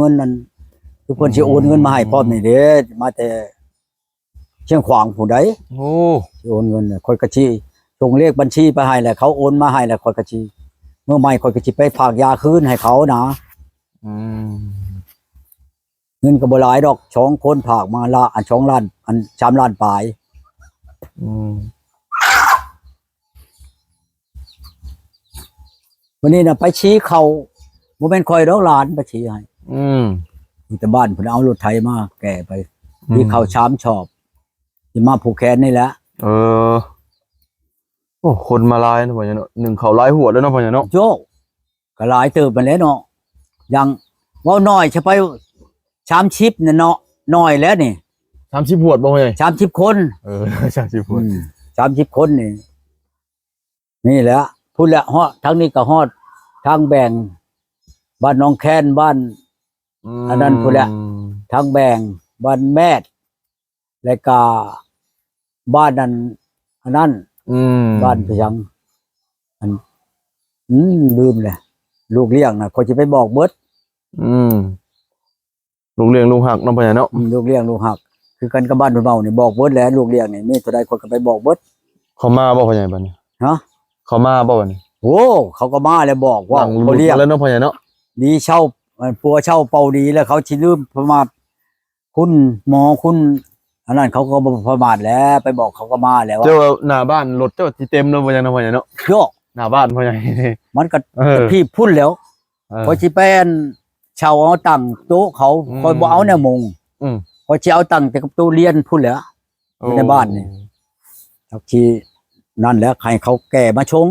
ເງິນນັ້ນ ຄືເພິ່ນຊິໂອນເງິນມາໃຫ້ພ້ອມນີ້ເດ້ ມາແຕ່ຊຽງຂວາງພຸ້ນໃດ໋. ໂອ້ ຊິໂອນເງິນ ຂ້ອຍກໍຊິສົ່ງເລກບັນຊີໄປໃຫ້ແຫຼະ ເຂົາໂອນມາໃຫ້ແລ້ວ ຂ້ອຍກໍຊິ ມື້ໃໝ່ຂ້ອຍກໍຊິໄປຝາກຢາຄືນໃຫ້ເຂົານະ. ອືມ ເງິນກໍບໍ່ຫຼາຍດອກ ສອງຄົນຝາກມາລະ ອັນ ສອງລ້ານ ອັນ ສາມລ້ານປາຍ. ອືມ ມື້ນີ້ນະໄປຊີ້ເຂົ້າ ບໍ່ແມ່ນຂ້ອຍດອກ ຫຼານໄປຊີ້ໃຫ້. ອືມ ມີແຕ່ບ້ານເພິ່ນເອົາລົດໄຖມາແກ່ໄປ ອືມ ຊີ້ເຂົ້າສາມຊອບ ຊິມາຜູກແຂນນີ້ແຫຼະ. ເອີ ໂອ້ ຄົນມາຫຼາຍເນາະ ພໍ່ໃຫຍ່ເນາະ ໜຶ່ງເຂົ້າຫຼາຍຫວດແລ້ວເນາະ ພໍ່ໃຫຍ່ເນາະ. ໂຈ້ ກໍຫຼາຍເຕີບຫັ້ນແຫຼະເນາະ ຢ່າງເວົ້າໜ້ອຍຊະໄປ ສາມສິບນັ້ນເນາະ ໜ້ອຍແລ້ວນີ້. ສາມສິບຫວດບໍ່ ພໍ່ໃຫຍ່? ສາມສິບຄົນ. ເອີ ສາມສິບຫວດ ອືມ ສາມສິບຄົນນີ້. ນີ້ແຫຼະ ພຸ້ນແຫຼະ ຮອດທາງນີ້ກໍຮອດທາງແບງ ບ້ານໜອງແຄນ ບ້ານ ອືມ ອັນນັ້ນພຸ້ນແຫຼະ ທາງແບງ ບ້ານແມດ ແລ້ວກໍບ້ານນັ້ນ ອັນນັ້ນ ອືມ ບ້ານພະຍັງ ອັນ ອືມ ລືມແຫຼະ ລູກລ້ຽງນະ ຂ້ອຍຊິໄປບອກເບິດ. ອືມ ລູກລ້ຽງລູກຮັກເນາະ ພໍ່ໃຫຍ່ເນາະ. ອືມ ລູກລ້ຽງລູກຮັກ ຄືກັນກັບບ້ານເພິ່ນເວົ້ານີ້ ບອກເບິດແຫຼະ ລູກລ້ຽງນີ້ ມີເທົ່າໃດຂ້ອຍກໍໄປບອກເບິດ. ເຂົາມາບໍ່ ພໍ່ໃຫຍ່ ບັດນີ້? ຮະ? ເຂົາມາບໍ່ບັດນີ້? ໂອ້ ເຂົາກໍມາແລ້ວ ບອກວ່າເຂົາລ້ຽງແລ້ວເນາະ ພໍ່ໃຫຍ່ເນາະ. ດີເຊົາ ເອີ ຜົວເຊົາເປົ່າດີແລ້ວ ເຂົາຊິລືມປະໝາດ ຄຸນໝໍ ຄຸນອັນນັ້ນ ເຂົາກໍບໍ່ປະໝາດແຫຼະ ໄປບອກເຂົາກໍມາແລ້ວ. ເຈົ້າວ່າໜ້າບ້ານລົດເຈົ້າຊິເຕັມແລ້ວບໍ່ ພໍ່ໃຫຍ່ເນາະ? ໂອ້ ໜ້າບ້ານພໍ່ໃຫຍ່ ມັນກໍ ເອີ ທີ່ພຸ້ນແລ້ວ. ເອີ ຂ້ອຍຊິໄປອັນເຊົ່າເອົາຕັ່ງໂຕະເຂົາ ອືມ ຂ້ອຍບໍ່ເອົາແນວມຸງ ອືມ ຂ້ອຍຊິເອົາຕັ່ງແຕ່ກັບໂຕະລຽນພຸ້ນແຫຼະ ໂອ້ ຢູ່ໃນບ້ານນີ້ ຈັກຊິນັ້ນແຫຼະ ໃຫ້ເຂົາແກ່ມາຊົງ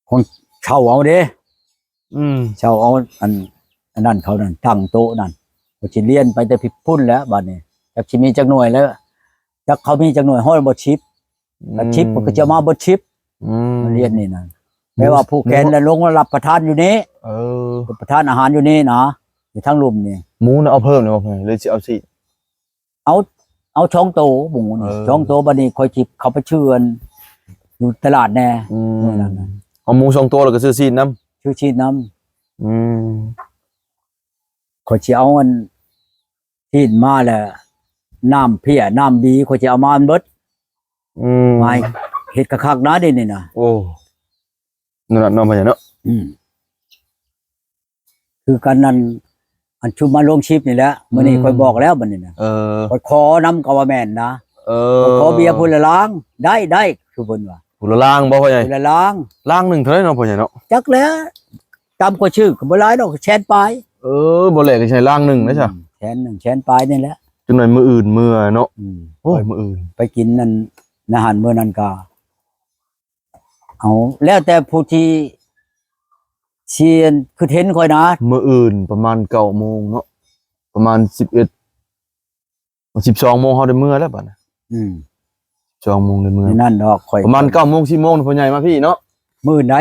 ຂອງເຊົ່າເອົາເດ້. ອືມ ເຊົ່າເອົາອັນ ອັນນັ້ນເຂົານັ້ນ ຕັ້ງໂຕະນັ້ນ ກໍຊິລຽນໄປແຕ່ພຸ້ນແຫຼະ ບາດນີ້ ຈັກຊິມີຈັກໜ່ວຍແລ້ວ ຈັກເຂົາມີຈັກໜ່ວຍ ຮ້ອຍບໍ່ ສິບ ອືມ ສິບ ເພິ່ນກໍຈະມາເບິດສິບ ອືມ ມາລຽນນີ້ນະ ແປວ່າຜູກແຂນແລ້ວລົງມາຮັບປະທານຢູ່ນີ້ ເອີ ປະທານອາຫານຢູ່ນີ້ນະ ຢູ່ທາງລຸ່ມນີ້. ໝູນະເອົາເພີ່ມແລ້ວບໍ່ ຫຼືຊິເອົາຊີ້ນ? ເອົາ ເອົາສອງໂຕໝູນີ້ ເອີ ສອງໂຕ ບາດນີ້ຂ້ອຍຊິເຂົ້າໄປຊື້ອັນຢູ່ຕະຫຼາດແດ່ ອືມ ມື້ນັ້ນນະ ເອົາໝູສອງໂຕແລ້ວກໍຊື້ຊີ້ນນຳ ຊື້ຊີ້ນນຳ. ອືມ ຂ້ອຍຊິເອົາອັນຊີ້ນມາແລ້ວ ນ້ຳເພຍ ນ້ຳບີ ຂ້ອຍຊິເອົາມາໝົດ ອືມ ມາເຮັດຄັກໆນະ ດຽວນີ້ນະ. ໂອ້ ນັ້ນນະເນາະ ພໍ່ໃຫຍ່ເນາະ. ອືມ ຄືກັນນັ້ນ ອັນຊຸມມາລົງຄລິບນີ້ແຫຼະ ມື້ນີ້ ອືມ ຂ້ອຍບອກແລ້ວບັດນີ້ນະ ເອີ ຂ້ອຍຂໍນຳກໍວ່າແມ່ນນະ ເອີ ຂໍເບຍຜູ້ລະລາງ ໄດ້ ໄດ້ ຄືເພິ່ນວ່າ ຜູ້ລະລາງບໍ່ ພໍ່ໃຫຍ່? ຜູ້ລະລາງ ລາງໜຶ່ງເທົ່າໃດເນາະ ພໍ່ໃຫຍ່ເນາະ? ຈັກແຫຼະ ຕາມຂ້ອຍຊື້ກໍບໍ່ຫຼາຍດອກ ແສນປາຍ. ເອີ ບໍ່ແຫຼະກໍໃຊ້ລາງໜຶ່ງນະຊະ ອືມ ແສນໜຶ່ງ ແສນປາຍນີ້ແຫຼະ. ຈັກໜ້ອຍມື້ອື່ນເມືອເນາະ ອືມ ໂອ້ຍ ມື້ອື່ນໄປກິນນັ້ນ ອາຫານມື້ນັ້ນກໍ ເອົາ ແລ້ວແຕ່ຜູ້ທີ່ ທີ່ຄິດເຫັນຂ້ອຍນະ. ມື້ອື່ນປະມານເກົ້າໂມງເນາະ ປະມານສິບເອັດ ສິບສອງໂມງເຮົາໄດ້ເມືອແລ້ວບັດນີ້. ອືມ ສິບສອງໂມງໄດ້ເມືອ ນັ້ນດອກ ຂ້ອຍປະມານເກົ້າໂມງ ສິບໂມງ ພໍ່ໃຫຍ່ມາພີ້ເນາະ. ມື້ອື່ນໃດ?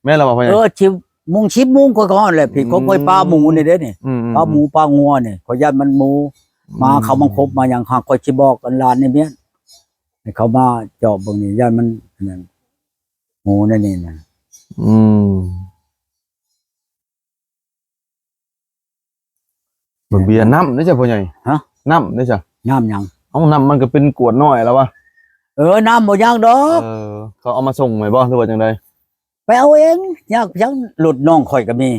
ແມ່ນແລ້ວບໍ່ ພໍ່ໃຫຍ່? ເອີ ສິບໂມງ ສິບໂມງ ຂ້ອຍກໍຮອດແລ້ວພີ້ ອືມ ຂ້ອຍປາໝູນີ້ເດ້ນີ້ ອືມ ປາໝູປາງົວນີ້ ຂ້ອຍຢ້ານມັນໝູ ອືມ ມາເຂົ້າມາຄົບມາຫຍັງ ຫາກຂ້ອຍຊິບອກອັນຫຼານໃນເມຍ ໃຫ້ເຂົາມາເຈາະເບິ່ງນີ້ ຢ້ານມັນອັນນັ້ນ ໝູໃນນີ້ນະ. ອືມ ບັກເບຍ ນ້ຳເດ້ຊະພໍ່ໃຫຍ່? ຮະ? ນ້ຳເດ້ຊະ? ນ້ຳຫຍັງ? ເອົ້າ ນ້ຳມັນກໍເປັນກວດນ້ອຍແລ້ວວະ. ເອີ ນ້ຳບໍ່ຍາກດອກ. ເອີ ເຂົາເອົາມາສົ່ງໃຫ້ບໍ່ ຫຼືວ່າຈັ່ງໃດ? ໄປເອົາເອງ ຍາກຫຍັງ ລົດນ້ອງຂ້ອຍກໍມີ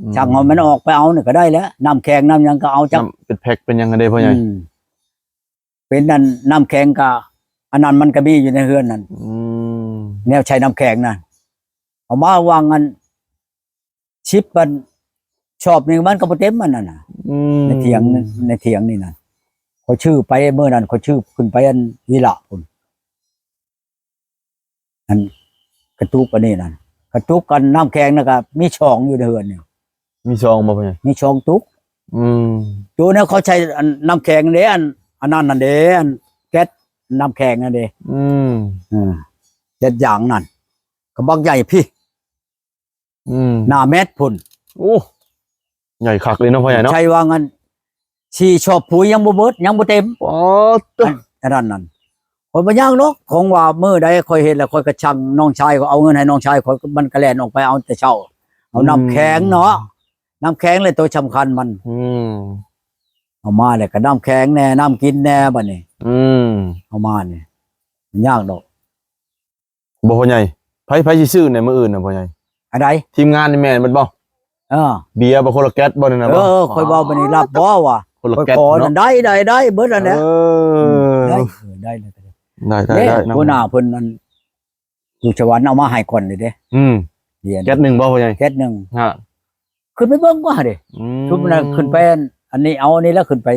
ອືມ ຊ່າງເອົາມັນອອກໄປເອົານີ້ກໍໄດ້ແຫຼະ ນ້ຳແຂງນ້ຳຫຍັງກໍເອົາ ຈັກ ນ້ຳເປັນແພັກເປັນຫຍັງຫັ້ນເດ້ພໍ່ໃຫຍ່? ອືມ ເປັນອັນນ້ຳແຂງກະ ອັນນັ້ນມັນກະມີຢູ່ໃນເຮືອນນັ້ນ ອືມ ແນວໃສ່ນ້ຳແຂງນະ ເອົາມາວາງອັນ ສິບອັນຊອບນີ້ມັນກໍບໍ່ເຕັມອັນນັ້ນນະ ອືມ ໃນຖຽງ ໃນຖຽງນີ້ນະ ຂ້ອຍຊື້ໄປມື້ນັ້ນ ຂ້ອຍຊື້ຂຶ້ນໄປອັນວິລະພຸ້ນ. ອັນກະຕຸກອັນນີ້ນະ ກະຕຸກກັນນ້ຳແຂງນະ ກະມີຊ່ອງຢູ່ໃນເຮືອນນີ້ ມີຊ່ອງບໍ່ພໍ່ໃຫຍ່? ມີຊ່ອງຕຸກ ອືມ ໂຕແນວເຂົາໃຊ້ອັນນ້ຳແຂງເດ້ ອັນ ອັນນັ້ນນັ້ນເດ້ ອັນແກັດນ້ຳແຂງນັ້ນເດ້ ອືມ ເອີ ແກັດຢາງນັ້ນ ກະບັກໃຫຍ່ພີ້ ອືມ ໜ້າແມັດພຸ້ນ ໂອ້ ໃຫຍ່ຄັກເລີຍເນາະພໍ່ໃຫຍ່ເນາະ ໃຊ້ວ່າງອັນ ສີ່ຊອບປຸ໋ຍຍັງບໍ່ເບິດ ຍັງບໍ່ເຕັມ ປາດໂທ້ ອັນ ອັນນັ້ນນັ້ນ ຂ້ອຍບໍ່ຍາກດອກ ຂອງວ່າມື້ໃດຂ້ອຍເຮັດແລ້ວ ຂ້ອຍກໍສັ່ງນ້ອງຊາຍ ຂ້ອຍເອົາເງິນໃຫ້ນ້ອງຊາຍຂ້ອຍ ມັນກໍແລ່ນອອກໄປເອົາແຕ່ເຊົ້າ ເອົາ ອືມ ນ້ຳແຂງເນາະ ນ້ຳແຂງແຫຼະໂຕສຳຄັນມັນ. ອືມ ເອົາມາແລ້ວກໍນ້ຳແຂງແດ່ ນ້ຳກິນແດ່ ບັດນີ້. ອືມ ເອົາມານີ້ ມັນຍາກດອກ. ບໍ່ ພໍ່ໃຫຍ່ ໃຜ ໃຜຊິຊື້ໃນມື້ອື່ນນະພໍ່ໃຫຍ່? ອັນໃດ? ທີມງານນີ້ແມ່ນເບິດບໍ່? ເອີ ເບຍບໍ່ ຄົນລະແກັດບໍ່ນັ້ນນະ? ເອີ ບໍ່ ຂ້ອຍເວົ້າບັດນີ້ ລັບບໍ່ວະ? ຄົນລະແກັດເນາະ. ໄດ້ ໄດ້ ໄດ້ເບິດຫັ້ນແຫຼະ. ເອີ ໄດ້ ໄດ້ ໄດ້ ໄດ້ ໄດ້ ຫົວໜ້າເພິ່ນອັນ ຢູ່ສະຫວັນເອົາມາໃຫ້ກ່ອນເລີຍເດ້. ອືມ ເບຍ ແກັດໜຶ່ງບໍ່ພໍ່ໃຫຍ່? ແກັດໜຶ່ງ ຮະ ຂຶ້ນໄປເບິ່ງກວ່າເດ້. ອືມ ຊຸມນັ້ນຂຶ້ນໄປ ອັນ ອັນນີ້ເອົາອັນນີ້ແລ້ວຂຶ້ນໄປ.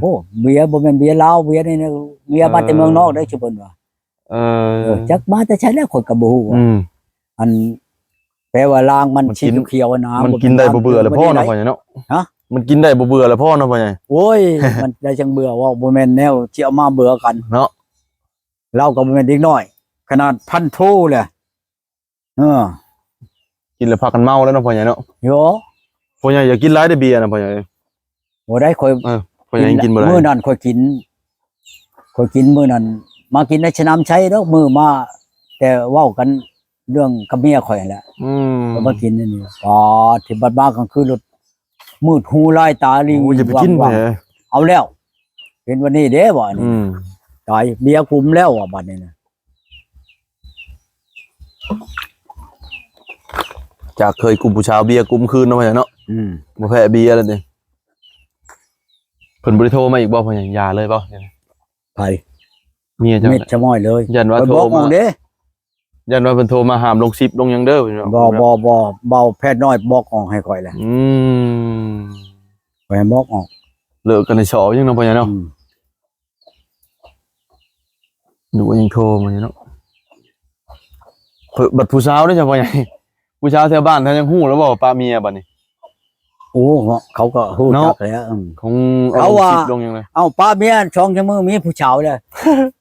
ໂອ້ ເບຍບໍ່ແມ່ນເບຍລາວ ເບຍນີ້ນະ ເບຍມາແຕ່ເມືອງນອກເດ້ ຊຸມເພິ່ນວ່າ. ເອີ ເອີ ຈັກມາແຕ່ໃສແລ້ວ ຂ້ອຍກໍບໍ່ຮູ້ວ່າ. ອືມ ອັນ ແປວ່າລາງມັນ ມັນກິນ ສີຂຽວໆນະ ມັນກິນໄດ້ບໍ່ເບື່ອແລ້ວພໍເນາະພໍ່ໃຫຍ່ເນາະ. ຮະ? ມັນກິນໄດ້ບໍ່ເບື່ອແລ້ວພໍເນາະພໍ່ໃຫຍ່. ໂອ້ຍ ມັນໄດ້ຈັ່ງເບື່ອ ເວົ້າບໍ່ແມ່ນແນວຊິເອົາມາເບື່ອກັນເນາະ. ລາວກໍບໍ່ແມ່ນເດັກນ້ອຍ ຂະໜາດພັນໂທແຫຼະ. ເອີ ກິນແລ້ວພາກັນເມົາແລ້ວເນາະພໍ່ໃຫຍ່ເນາະ. ໂຢ ພໍ່ໃຫຍ່ຢ່າກິນຫຼາຍເດີ້ເບຍນະພໍ່ໃຫຍ່. ບໍ່ໄດ້ ຂ້ອຍ ເອີ ພໍ່ໃຫຍ່ກິນບໍ່ໄດ້. ມື້ນັ້ນຂ້ອຍກິນ ຂ້ອຍກິນມື້ນັ້ນ ມາກິນໃນສະໜາມໄຊດອກ ມື້ມາ ແຕ່ເວົ້າກັນເລື່ອງກັບເມຍຂ້ອຍຫັ້ນແຫຼະ. ອືມ ກໍມາກິນອັນນີ້ ປາດ ທີ່ບັດມາກາງຄືນໂລດ ມືດຫູຫຼາຍຕາລີ. ໂອ້ ຢ່າໄປກິນ ຫວາງໆ ເອົາແລ້ວ ເປັນວັນນີ້ເດ້ວ່າອັນນີ້. ອືມ ຕາຍ ເບຍກຸມແລ້ວວ່າບັດນີ້ນະ. ຈາກເຄີຍກຸມຜູ້ສາວ ເບຍກຸມຄືນເນາະພໍ່ໃຫຍ່ເນາະ. ອືມ ບໍ່ແພ້ເບຍແລ້ວຕິ. ເພິ່ນບໍ່ໄດ້ໂທມາອີກບໍ່ພໍ່ໃຫຍ່? ຢ່າເລີຍບໍ່? ໃຜ? ເມຍເຈົ້າ ມິດຊະມ້ອຍເລີຍ. ຢ້ານວ່າໂທມາ ຂ້ອຍບອກອອກເດ້ ຢ້ານວ່າເພິ່ນໂທມາຫ້າມລົງຄລິບລົງຫຍັງເດີ້. ບໍ່ ບໍ່ ບໍ່ ເບົາແພດນ້ອຍບອກອອກໃຫ້ຂ້ອຍແຫຼະ. ອືມ ຂ້ອຍບອກອອກ ເລີກກັນໃນຊອຫຍັງເນາະພໍ່ໃຫຍ່ເນາະ. ອືມ ດູວ່າຍັງໂທມາຢູ່ເນາະ. ເພິ່ນ ບັດຜູ້ສາວເດ້ເຈົ້າພໍ່ໃຫຍ່ ຜູ້ສາວແຖວບ້ານເຂົາຍັງຮູ້ແລ້ວບໍ່ວ່າປະເມຍບັດນີ້? ໂອ້ ເຂົາກໍຮູ້ ເນາະ ຈັກແລ້ວ. ອືມ ຂອງ ເຂົາວ່າ ເອົາລົງຄລິບລົງຫຍັງເລີຍ. ເອົ້າ ປະເມຍສອງສາມມື້ມີຜູ້ສາວແລ້ວ.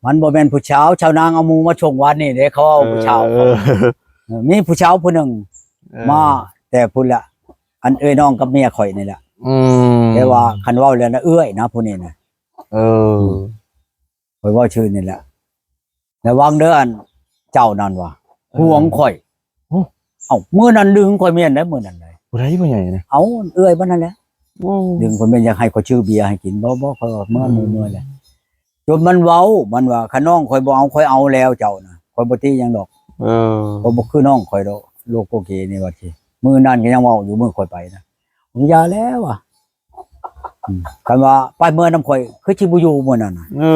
ມັນບໍ່ແມ່ນຜູ້ສາວ ຊາວນາງເອົາໝູ່ມາສົ່ງວານນີ້ເດ້ ເຂົາເອົາຜູ້ສາວ. ເອີ ເອີ ມີຜູ້ສາວຜູ້ໜຶ່ງ ເອີ ມາແຕ່ພຸ້ນລະ ອັນເອື້ອຍນ້ອງກັບເມຍຂ້ອຍນີ້ແຫຼະ. ອືມ ແຕ່ວ່າຄັນເວົ້າແລ້ວນະ ເອື້ອຍນະ ຜູ້ນີ້ນະ. ເອີ ອືມ ຂ້ອຍເວົ້າຊື່ນີ້ແຫຼະ ລະວັງເດີ ອັນເຈົ້ານັ້ນວ່າ ເອີ ຫວງຂ້ອຍ. ໂອ້ ເອົ້າ ມື້ນັ້ນດຶງຂ້ອຍແມ່ນໄດ໋ ມື້ນັ້ນໄດ໋. ຜູ້ໃດ ຜູ້ໃຫຍ່ນະ? ເອົ້າ ເອື້ອຍມັນນັ້ນແຫຼະ. ໂອ້ ດຶງຂ້ອຍແມ່ນຢາກໃຫ້ຂ້ອຍຊື້ເບຍໃຫ້ກິນ. ບໍ່ ບໍ່ ຂ້ອຍວ່າເມືອ ອືມ ໝູ່ເມືອແຫຼະ. ຈົນມັນເວົ້າ ມັນວ່າ ຄັນນ້ອງຂ້ອຍບໍ່ເອົາ ຂ້ອຍເອົາແລ້ວເຈົ້ານະ ຂ້ອຍບໍ່ຕິຫຍັງດອກ. ເອີ ຂ້ອຍບໍ່ຄືນ້ອງຂ້ອຍດອກ ໂລໂກເກນີ້ວ່າຊິ. ມື້ນັ້ນກໍຍັງເວົ້າຢູ່ ມື້ຂ້ອຍໄປນະ ຢ່າແລ້ວວ່າ. ອືມ ຄັນວ່າໄປເມືອນຳຂ້ອຍ ຄືຊິບໍ່ຢູ່ມື້ນັ້ນນະ. ເອີ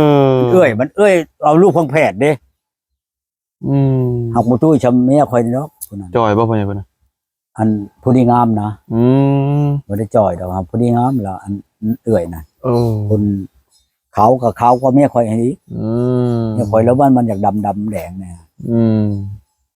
ເອື້ອຍ ມັນເອື້ອຍເອົາລູກພັງແພດເດ້. ອືມ ຫາກບໍ່ຕຸ້ຍຊ່ຳເມຍຂ້ອຍນີ້ດອກ ຜູ້ນັ້ນ. ຈ່ອຍບໍ່ ພໍ່ໃຫຍ່ເພິ່ນນະ? ອັນຜູ້ນີ້ງາມນະ. ອືມ ບໍ່ໄດ້ຈ່ອຍດອກ ຫາກຜູ້ນີ້ງາມລະ ອັນເອື້ອຍນະ. ໂອ້ ຄົນຂາວກໍຂາວກວ່າເມຍຂ້ອຍອີກ. ອືມ ເມຍຂ້ອຍລະມັນ ມັນຢາກດຳ ດຳແດງແດ່. ອືມ